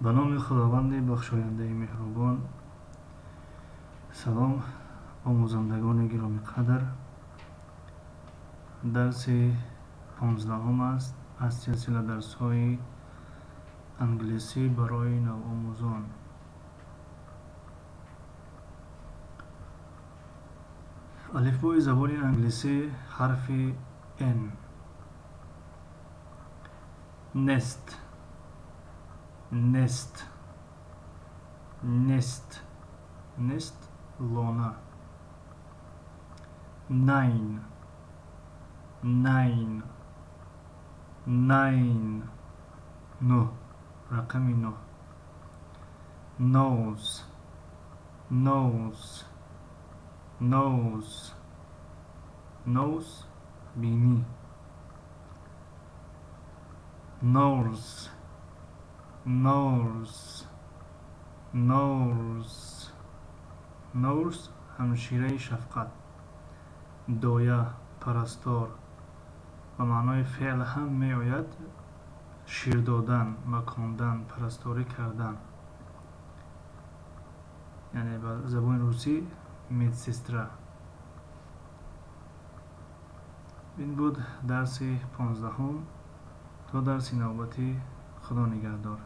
Ба номи Худованди бахшояндаи меҳрубон. Салом, омӯзандагони гиромиқадр. Дарси 15-ум аст аз силсила дарсҳои англисӣ барои навомӯзон. Алифбои забони англисӣ, ҳарфи N. Nest, nest, nest, nest, лона. Nine, nine, nine, нӯҳ, рақами 9. Nose, nose, nose, nose, бинӣ. Nurse, nurse, nurse, nurse, ҳамшираи шафқат, доя, парастор. Ба маънои феъл ҳам меояд: шир додан, макондан, парасторӣ кардан, яъне ба забони русӣ медсестра. Ин буд дарси 15-ум. То дарси навбатӣ, Худо нигаҳдор.